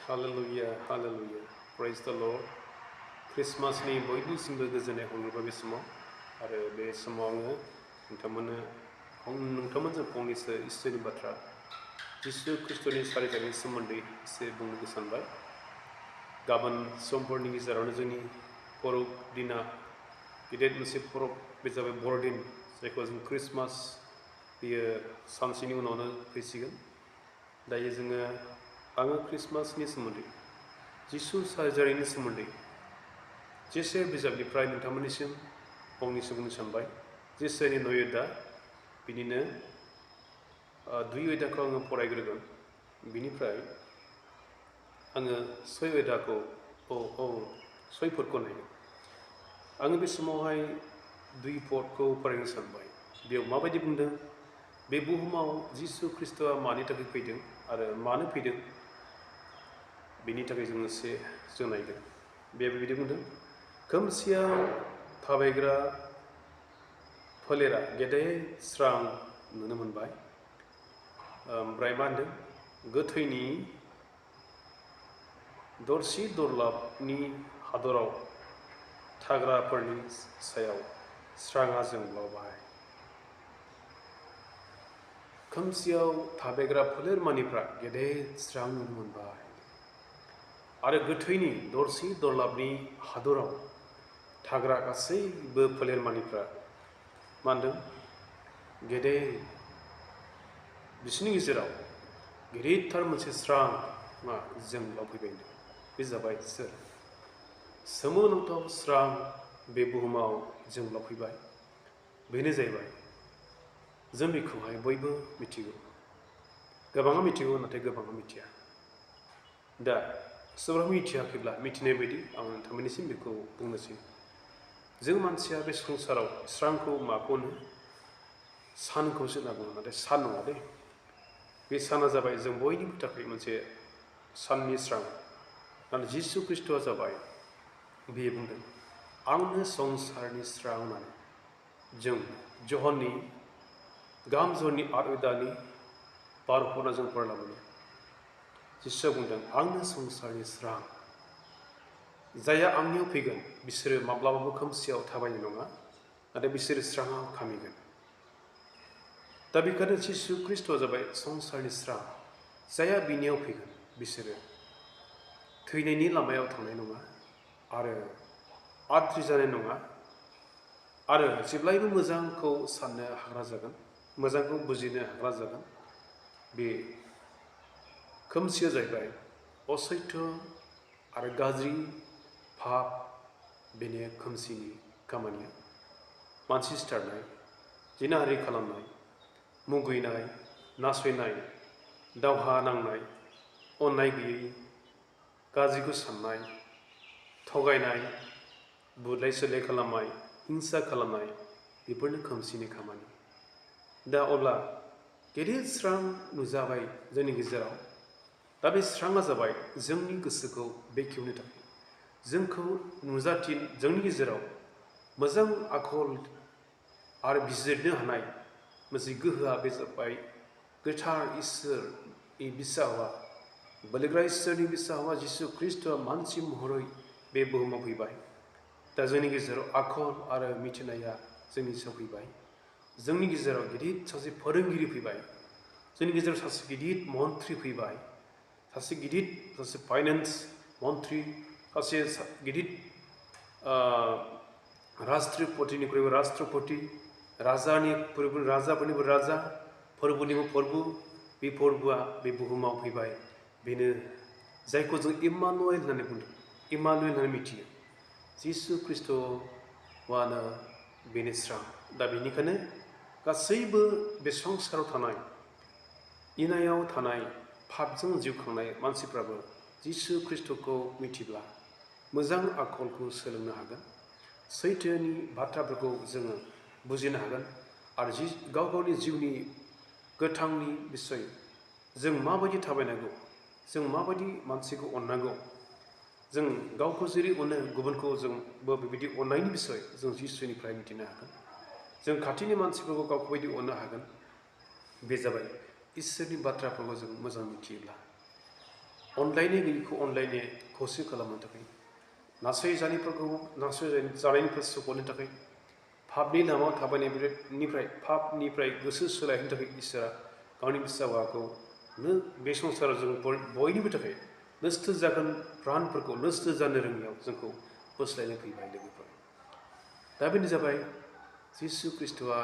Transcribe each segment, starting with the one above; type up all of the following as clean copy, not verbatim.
Hallelujah, hallelujah. Praise the Lord. Christmas ni bयनिसिमबो गोजोननाय हरबाय बे समाव आरो बे समाव आङो नोंथांमोनजों फंनैसो इसोरनि बाथ्रा जिसु खृष्टनि सारिथायनि सोमोन्दै एसे बुंनो सानबाय। गाबोन समफोरनि गेजेरावनो जोंनि परब दिना गिदिर मोनसे परब बे जाबाय बर'दिन जायखौ जों क्रिसमास बेयो सानसेनि उनावनो फैसिगोन। दायो आङो क्रिसमासनि सोमोन्दै जिसु सारिजानायनि सोमोन्दै जेसे बिजाबनिफ्राय नोंथांमोननिसिम फंनैसो बुंनो सानबाय। जेसेनि 9 अध्याय बिनिनो 2 अध्यायखौ आङो फरायग्रोगोन। बिनिफ्राय आङो 6 अध्यायखौ 6 पदखौ नायगोन। आङो बे समावहाय 2 पदखौ फरायनो सानबाय। बेयाव माबायदि बुंदों बे बुहुमाव जिसु ख्रीष्टआ मानि थाखाय फैदों आरो मानो फैदों बेनि थाखाय जों नायगोन। बेबायदि बुंदों, खोमसियाव थाबायग्रा फोलेरा गेदेर स्रां नुनो मोनबाय। ओमफ्राय मा होनदों, गोथैनि दरसि दरलाबनि हादराव थाग्राफोरनि सायाव स्राङा जोंब्लावबाय। खोमसियाव थाबायग्रा फोलेरमानिफ्रा गेदेर स्रां नुनो मोनबाय आरो गोथैनि दरसि दरलाबनि हादराव थाग्रा गासैबो फोलेरमानिफ्रा मा होनदों, गेदेर बिसोरनि गेजेराव गिदिरथार मोनसे स्राङा जोंब्लावफैबाय। बे जाबाय सोमोनांथाव स्रां बे बुहुमाव जोंब्लावफैबाय। बेनो जाहैबाय जों बेखौहाय बयबो मिथिगौ। गोबाङा मिथिगौ, नाथाय गोबाङा मिथिया। दा सोरबा मिथियाखैब्ला मिथिनाय बायदि आं नोंथांमोननिसिम बेखौ बुंनोसै। जों मानसिया बे संसाराव स्रांखौ माखौ होनो, सानखौसो होनना बुङो, नाथाय सान नङा दे। बे साना जाबाय जों बयनिबो थाखाय मोनसे साननि स्रां। नाथाय जिसु ख्रीष्टआ जाबाय, बियो बुंदों आंनो संसारनि स्रां होननानै। जों जहननि गाहाम जहननि 8 अध्यायनि 12 पदआव जों फरायना मोनो। जिसुआ बुंदों आंनो संसारनि स्रां। जायहा आंनियाव फैगोन बिसोरो माब्लाबाबो खोमसियाव थाबायनाय नङा, नाथाय बिसोरो स्राङाव खामिगोन। दा बेखायनो जिसु ख्रीष्टआ जाबाय संसारनि स्रां। जायहा बिनियाव फैगोन बिसोरो थैनायनि लामायाव थांनाय नङा आरो आद्रि जानाय नङा आरो जेब्लायबो मोजांखौ साननो हाग्रा जागोन, मोजांखौ बुजिनो हाग्रा जागोन। बे खोमसिया जाहैबाय असैथो आरो गाज्रि फाब। बेनो खोमसिनि खामानिया। मानसि सिथारनाय, जिनाहारि खालामनाय, मुगैनाय, नासयनाय, दावहा नांनाय, अननाय गैयै, गाज्रिखौ साननाय, थगायनाय, बुलाय सोलाय खालामनाय, हिंसा खालामनाय, बेफोरनो खोमसिनि खामानि। दा अब्ला गेदेर स्रां नुजाबाय जोंनि गेजेराव। दा बे स्राङा जाबाय जोंनि गोसोखौ बेखेवनो थाखाय, जोंखौ जोंनि गेजेराव मोजां आखल आरो बिजिरनो हानाय मोनसे गोहोआ। बे जाबाय गोथार इसोरनि बिसा हौवा, बोलोग्रा इसोरनि बिसा हौवा जिसु ख्रीष्टआ मानसि महरै बे बुहुमाव फैबाय। दा जोंनि गेजेराव आखल आरो मिथिनाया जोंनि सायाव फैबाय। जोंनि गेजेराव गिदिर सासे फोरोंगिरि फैबाय। जोंनि गेजेराव सासे गिदिर मन्थ्रि फैबाय। सासे फाइनान्स मन्थ्रि, सासे गिदिर राष्ट्रपतिनिख्रुइबो राष्ट्रपति, राजाफोरनिबो राजा, फोरबुनिबो फोरबु। बे फोरबुआ बे बुहुमाव फैबाय। बेनो जायखौ जों इम्मानुएल होननानै बुंदों, इम्मानुएल होननानै मिथियो। जिसु ख्रीष्टआनो बेनो स्रां। दा बेनिखायनो गासैबो बे संसाराव थानाय, इनायाव थानाय, पापजों जिउ खांनाय मानसिफ्राबो जिसु ख्रीष्टखौ मिथिब्ला मोजां आखलखौ सोलोंनो हागोन, सैथोनि बाथ्राफोरखौ जोङो बुजिनो हागोन आरो गाव गावनि जिउनि गोथांनि बिसय, जों माबायदि थाबायनांगौ, जों माबायदि मानसिखौ अननांगौ, जों गावखौ जेरै अनो गुबुनखौ जोंबो बेबायदि अननायनि बिसय जों जिसुनिफ्राय मिथिनो हागोन। जों खाथिनि मानसिफोरखौ गावखौ बायदि अननो हागोन। बे जाबाय इसोरनि बाथ्राफोरखौ जों मोजां मिथियोब्ला। अनलायनाय गैयैखौ अनलायनाय खौसे खालामनो थाखाय नासयजानायनिफ्राय सुख'नो थाखाय पापनि लामायाव थाबायनायनिफ्राय पापनिफ्राय गोसो सोलायहोनो थाखाय इसोरा गावनि फिसा हौवाखौ बे संसाराव जों बयनिबो थाखाय नस्थ' जागोन प्राणफोरखौ नस्थ' जानो रोङियाव जोंखौ बोस्लायनो फैबाय लोगोफोर। दा बेनो जाबाय जिसु ख्रिस्ट'आ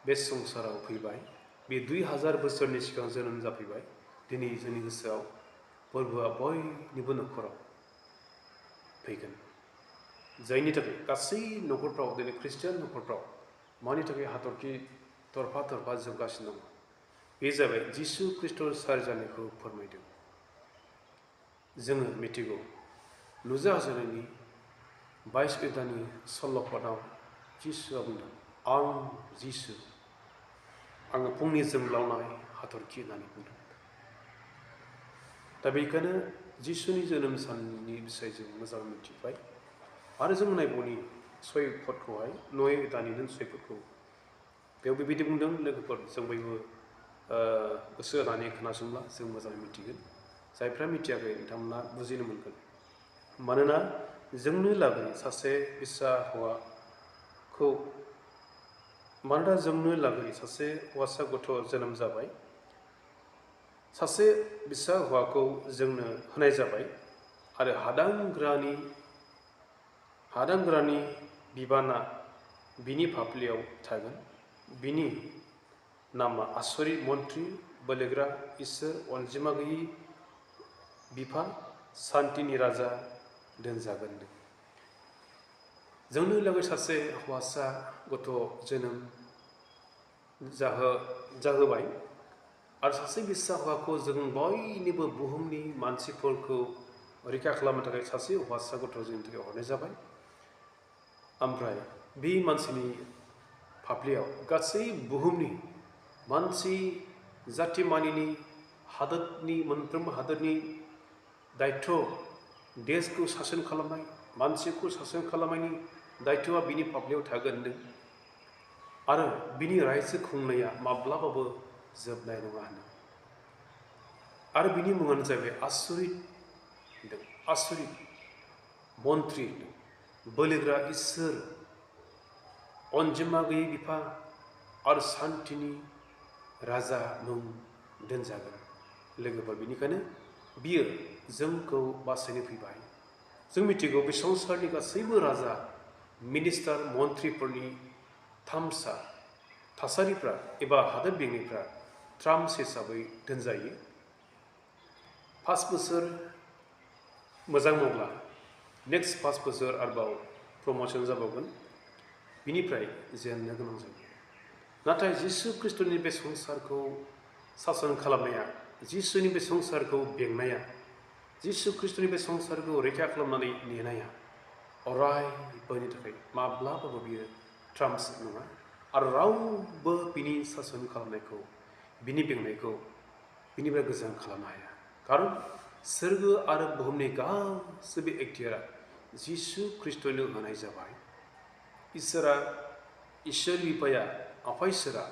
बे संसाराव फैबाय। बे 2000 बोसोरनि सिगां जोनोम जाफैबाय। दिनै जोंनि गोसोआव फोरबोआ बयनिबो न'खराव फैगोन, जायनि थाखाय गासै न'खरफ्राव दिनै ख्रिस्टियान न'खरफ्राव मानि थाखाय हाथरखि थरफा थरफा जोंगासिनो दङ। बे जाबाय जिसु ख्रिस्ट' सारिजानायखौ फोरमायदों। जोङो मिथिगौ नुजाहाजेननायनि 22 अध्यायनि 16 पदआव जिसुआ बुंदों, आं जिसु, आङो फुंनि जोंब्लावनाय हाथरखि होननानै बुंदों। दा बेखायनो जिसुनि जोनोम साननि बिषय जों मोजां मिथिबाय। आरो जों नायबावनि 6 पदखौहाय 9 अध्यायनि 6 पदखौ बेयाव बेबायदि बुंदों। लोगोफोर जों बयबो गोसो होनानै खोनासंब्ला जों मोजाङै मिथिगोन। जायफ्रा मिथियाखै बिथांमोना बुजिनो मोनगोन। मानोना जोंनो लागै सासे फिसा हौवाखौ सासे हौवासा गथ' जोनोम जाबाय। सासे फिसा हौवाखौ जोंनो होनाय जाबाय। आरो हादांग्रानि बिबाना बिनि फाफ्लियाव थागोन। बिनि नामा आसरित मन्त्रि, बोलोग्रा इसोर, अनजिमा गैयै बिफा, सान्तिनि राजा दोनजागोन। जोंनो लागै सासे हौवासा गथ' जोनोम जाहोबाय। आरो सासे फिसा हौवाखौ जों बयनिबो बुहुमनि मानसिफोरखौ रैखा खालामनो थाखाय सासे हौवासा गथ' जोंनि थाखाय हरनाय जाबाय। ओमफ्राय बे मानसिनि फाफ्लियाव गासै बुहुमनि मानसि जातिमानिनि हादोरनि मोनफ्रोमबो हादोरनि दायथ' देशखौ सासन खालामनाय, मानसिखौ सासन खालामनायनि दायथ'आ बिनि फाफ्लियाव थागोन। आरो बिनि रायजो खुंनाया माब्लाबाबो जोबनाय नङा होनो। आरो बिनि मुङानो जाबाय आसरित मन्त्रि, बोलोग्रा इसोर, अनजिमा गैयै बिफा आरो सान्तिनि राजा मुं दोनजागोन। लोगोफोर, बेनिखायनो बियो जोंखौ बासायनो फैबाय। जों मिथिगौ बे संसारनि गासैबो राजा, मिनिस्टार, मन्थ्रिफोरनि थासारिफ्रा एबा हादोर बेंनायफ्रा ट्राम्स हिसाबै दोनजायो। 5 बोसोर मोजां मावब्ला नेक्स्ट 5 बोसोर आरोबाव प्रम'सन जाबावगोन, बिनिफ्राय जेननो गोनां जायो। नाथाय जिसु ख्रिस्ट'नि बे संसारखौ सासन खालामनाया, जिसुनि बे संसारखौ बेंनाया, जिसु ख्रिस्ट'नि बे संसारखौ रैखा खालामनानै नेनाया अरायबोनि थाखाय माब्लाबाबो बियो ट्राम्स नङा। आरो रावबो बिनि सासन खालामनायखौ, बिनि बेंनायखौ बिनिफ्राय गोजान खालामनो हाया। खारन सोरगो आरो बुहुमनि गासैबो एक्टियारा जिसु ख्रिस्ट'नो होनाय जाबाय। इसोर बिफाया, आफा इसोरा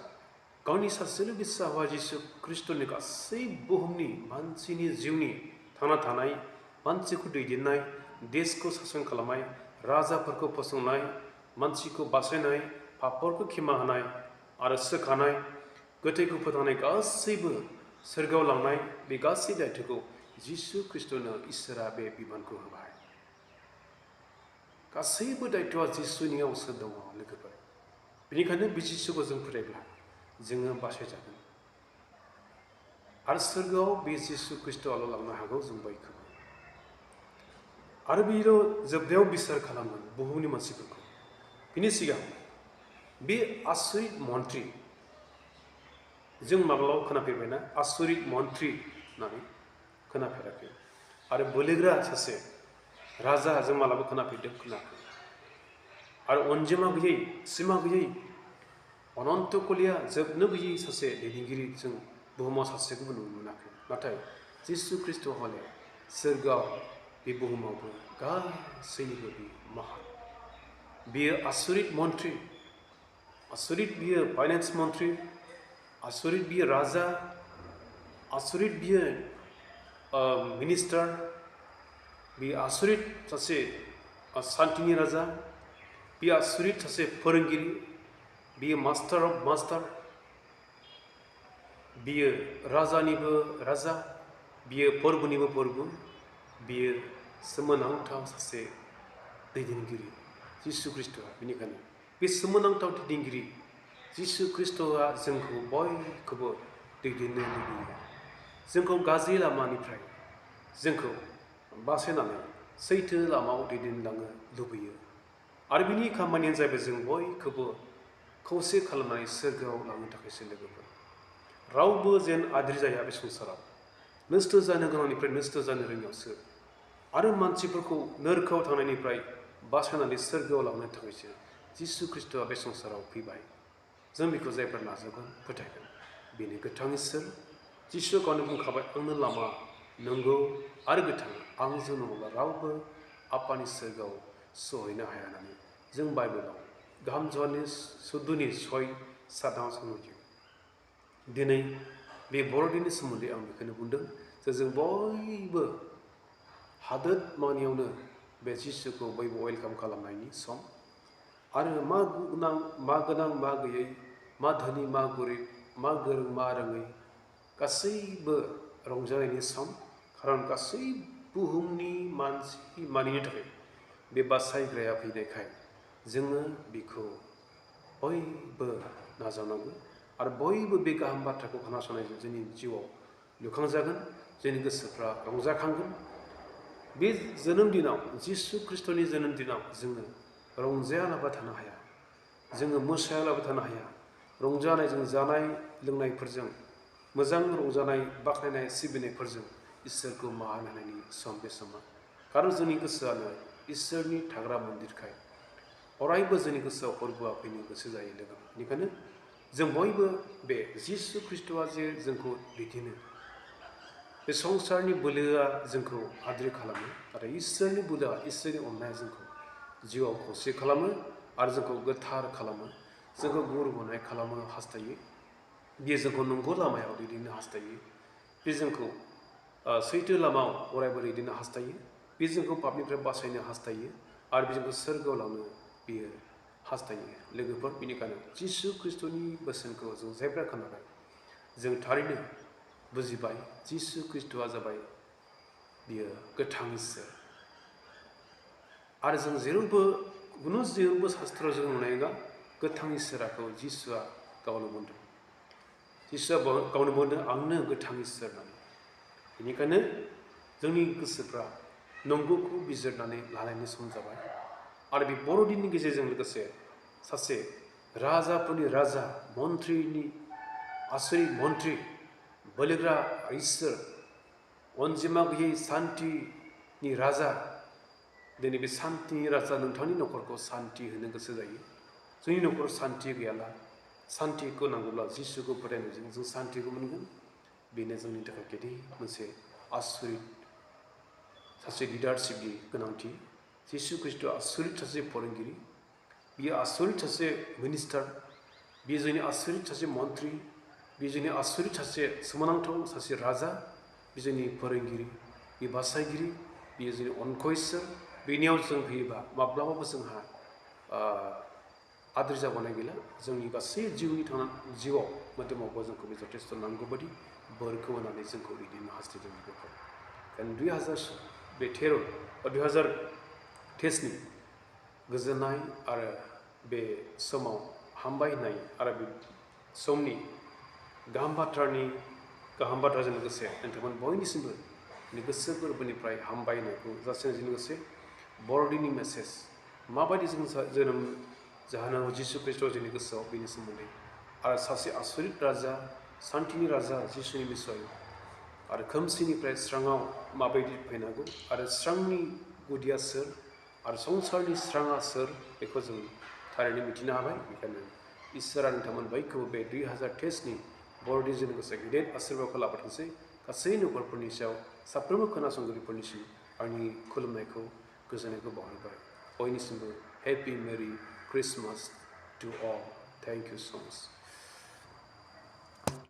गावनि सासेल' फिसा हौवा जिसु ख्रिस्ट'नि गासै बुहुमनि मानसिनि जिउनि थांना थानाय, मानसिखौ दैदेननाय, देशखौ सासन खालामनाय, राजाफोरखौ फसंनाय, मानसिखौ बासायनाय, पापफोरखौ क्षमा होनाय आरो सोखानाय, गोथैखौ फोथांनाय, गासैबो सोरगोआव लांनाय, बे गासै दायथ'खौ जिसु ख्रिस्ट'नो इसोरा बे बिबानखौ होबाय। गासैबो दायथ'आ जिसुनियावसो दङ लोगोफोर। बेनिखायनो बे जिसुखौ जों फोथायब्ला जोङो बासायजागोन। आरो सोरगोआव बे जिसु ख्रिस्ट'आल' लांनो हागौ जों बयखौबो। आरो बेल' जोबनायाव बिसार खालामगोन बुहुमनि मानसिफोरखौ। बिनि सिगां बे आसरित मन्त्रि, जों माब्लाबा खोनाफेरबायना आसरित मन्त्रि होननानै? खोनाफेराखै। आरो बोलोग्रा सासे राजा जों मालाबा खोनाफेरदों? खोनायाखै। आरो अनजिमा गैयै, सिमा गैयै, अनन्त कलिया, जोबनो गैयै सासे दैदेनगिरि जों बुहुमाव सासेखौबो नुनो मोनाखै। नाथाय जिसु ख्रिस्ट' हले सोरगोआव, बे बुहुमावबो गासैनिबो बियो महान। बियो आसरित मन्त्रि, आसरित बियो फाइनेन्स मन्त्रि, आसरित बियो राजा, आसरित बियो मिनिस्टार बे आसुरित सासे सान्थिनि राजा बे आसुरित सासे फोरोंगिरि बियो मास्टार अफ मास्टार बियो राजानिबो राजा बियो फोरबुनिबो फोरबु बियो सोमोनांथाव सासे दैदेनगिरि जिसु ख्रिस्ट'आ बेनिखायनो बे सोमोनांथाव दैदेनगिरि जिसु ख्रिस्ट'आ जोंखौ बयखौबो दैदेननो लुबैयो जोंखौ गाज्रि लामानिफ्राय जोंखौ बासायनानै सैथो लामायाव दैदेनलांनो लुबैयो आरो बिनि खामानियानो जाहैबाय जों बयखौबो खौसे खालामनानै सोरगोआव लांनो थाखायसो लोगोफोर रावबो जेन आद्रि जाया बे संसाराव नस्थ' जानो गोनांनिफ्राय नस्थ' जानो रोङियावसो आरो मानसिफोरखौ नोरखाव थांनायनिफ्राय बासायनानै सोरगोआव लांनो थाखायसो जिसु ख्रिस्ट'आ बे संसाराव फैबाय जों बेखौ जायफोर नाजावगोन फोथायगोन बेनो गोथां इसोर जिसु गावनो बुंखाबाय आंनो लामा नंगौ आरो गोथां आंजों नङाब्ला रावबो आफानि सोरगोआव सहैनो हाया होननानै जों बाइबेलाव गाहाम ज'हाननि 14:6-7 जों नुयो दिनै बे बर'दिननि सोमोन्दै आं बेखौनो बुंदों जे जों बयबो हादोर मानियावनो बे जिसुखौ बयबो वेलकाम खालामनायनि सम आरो मा गोनां मा गैयै मा धोनि मा गरिब मा गोरों मा रोङै गासैबो रंजानायनि सम खारन गासै बुहुमनि मानसि मानिनो थाखाय बे बासायग्राया फैनायखाय जोङो बेखौ बयबो नाजावनांगौ आरो बयबो बे गाहाम बाथ्राखौ खोनासंनायजों जोंनि जिउआव लुखांजागोन जोंनि गोसोफ्रा रंजाखांगोन बे जोनोम दिनाव जिसु ख्रिस्ट'नि जोनोम दिनाव जोङो रंजायालाबा थानो हाया जोङो मोसायालाबा थानो हाया रंजानायजों जानाय लोंनायफोरजों मोजां रंजानाय बाख्नायनाय सिबिनायफोरजों इसोरखौ मान होनायनि सम बे समा खारन जोंनि गोसोआनो इसोरनि थाग्रा मन्दिरखाय अरायबो जोंनि गोसोआव फोरबोआ फैनो गोसो जायो लोगो बेनिखायनो जों बयबो बे जिसु ख्रिस्ट'आ जे जोंखौ दैदेनो बे संसारनि बोलोआ जोंखौ आद्रि खालामो नाथाय इसोरनि बोलोआ इसोरनि अननाया जोंखौ जिउआव खौसे खालामो आरो जोंखौ गोथार खालामो जोंखौ गुर गनाय खालामनो हास्थायो बियो जोंखौ नंगौ लामायाव दैदेननो हास्थायो बे जोंखौ सैथो लामायाव अरायबो दैदेननो हास्थायो बे जोंखौ पापनिफ्राय बासायनो हास्थायो आरो बे जोंखौ सोरगोआव लांनो बियो हास्थायो लोगोफोर बेनिखायनो जिसु ख्रिस्ट'नि बोसोनखौ जों जायफ्रा खोनाबाय जों थारैनो बुजिबाय जिसु ख्रिस्ट'आ जाबाय बियो गोथां इसोर आरो जों जेरावबो शास्त्रआव जों नुनाय नङा गोथां इसोरखौ जिसुआ गावनो बुंदों जिसुआ गावनो बुंदों आंनो गोथां इसोर होननानै बेनिखायनो जोंनि गोसोफ्रा नंगौखौ बिजिरनानै लानायनि सम जाबाय आरो बे बर'दिननि गेजेरजों लोगोसे सासे राजाफोरनि राजा मन्थ्रिनि आसुरित मन्थ्रि बोलोग्रा इसोर अनजिमा गैयै सान्थिनि राजा दिनै बे सान्थिनि राजा नोंथांनि न'खरखौ सान्थि होनो गोसो जायो जोंनि न'खराव सान्थि गैयाला सान्थिखौ नांगौब्ला जिसुखौ फोथायनायजों जों सान्थिखौ मोनगोन बेनो जोंनि थाखाय गेदेर मोनसे आसुरित सासे लिडारशिपनि गोनांथि जिसु ख्रिस्ट'आ आसुरित सासे फोरोंगिरि बियो आसुरित सासे मिनिस्टार बियो जोंनि आसुरित सासे मन्थ्रि बियो जोंनि आसुरित सासे सोमोनांथाव सासे राजा बियो जोंनि फोरोंगिरि बियो बासायगिरि बियो जोंनि अनख'इसोर बेनियाव जों फैयोबा माब्लाबाबो जोंहा आद्रि जाबावनाय गैला जोंनि गासै जिउआव मोदोमावबो जोंखौ बे जथेस्थ' नांगौ बादि बोरखौ होनानै जोंखौ दैदेननो हास्थायदों बेखौ ओंखायनो 2023नि गोजोननाय आरो बे समाव हामबायनाय आरो बे समनि गाहाम बाथ्राजों लोगोसे नोंथांमोन बयनिसिमबो गोसो गोरबोनिफ्राय हामबायनायखौ जासिनायजों लोगोसे बर'दिननि मेसेज माबायदि जों जोनोम जाहोनांगौ जिसु ख्रिस्ट'आ जोंनि गोसोआव बेनि सोमोन्दै आरो सासे आसुरित राजा सान्थिनि राजा जिसुनि बिसय आरो खोमसिनिफ्राय स्राङाव माबायदि फैनांगौ आरो स्रांनि गुदिया सोर आरो संसारनि स्राङा सोर बेखौ जों थारैनो मिथिनो हाबाय बेखायनो इसोरा नोंथांमोन बयखौबो बे 2023नि बर'दिनजों लोगोसे गेदेर आशीर्बादखौ लाबोथोंसै गासै न'खरफोरनि सायाव साफ्रोमबो खोनासंगिरिफोरनिसिम आंनि खुलुमनायखौ गोजोननायखौ बावहरबाय बयनिसिमबो happy merry Christmas to all thank you so माच